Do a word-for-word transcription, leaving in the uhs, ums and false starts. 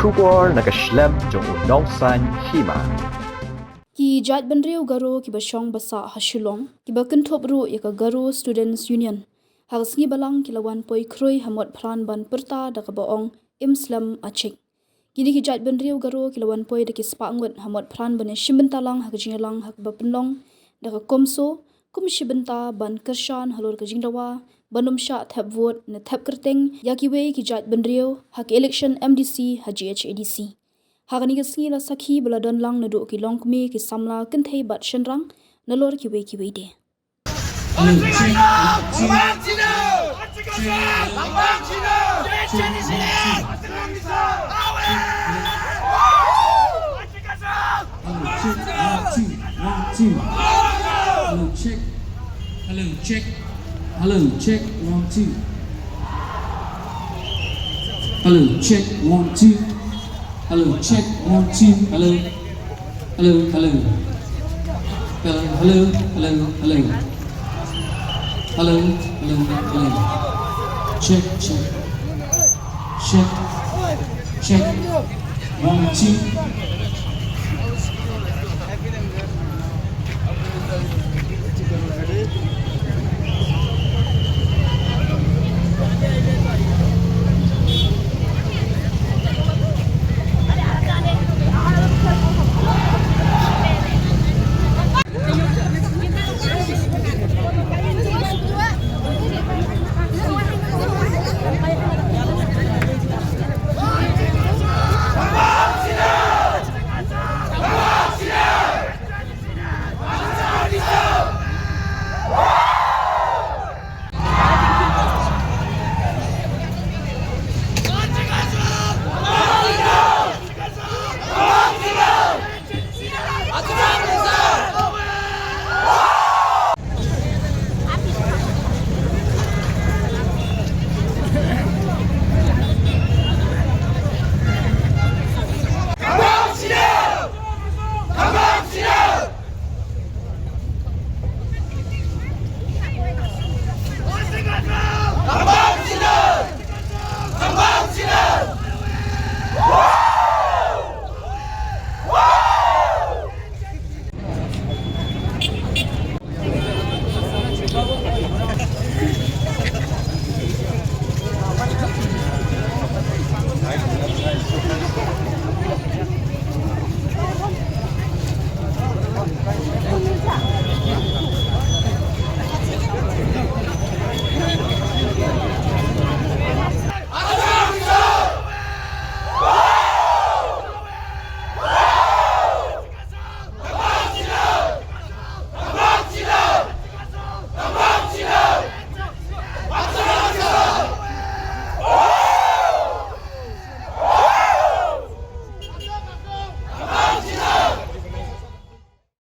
Khubor na ka shlem jong u Nongsaiñ Hima. Ki jaitbynriew Garo kiba shong ba sah ha Shillong, kiba kynthup ruh ïa ka Garo Students Union, ha ka sngi Balang ki la wan poi khrui ha Motphran ban pyrta da kaba ong, "Im slem a chik." Kine ki jaitbynriew Garo ki la wan poi da ki spah ngut ha Motphran ban ïashim bynta lang ha ka jingïalang ha kaba pynlong da ka CoMSO kum shi bynta ban kyrshan halor ka jingdawa ban ym shah thep vote ne thep kyrteng ïa kiwei ki jaitbynriew ha ka election M D C ha G H A D C. Ha kane ka sngi la sakhi ba la don lang naduh ki longkmie, ki samla, kynthei bad shynrang nalor kiwei kiwei de. Hello, check, one, two. One, two. Hello, check. Hello, check. Hello, check, one, two. Hello, check, one, two. Hello, check, one, two. Hello. Hello, hello. Hello, hello, hello, hello. Hello, hello, hello. Check, check. Check, check. One, two.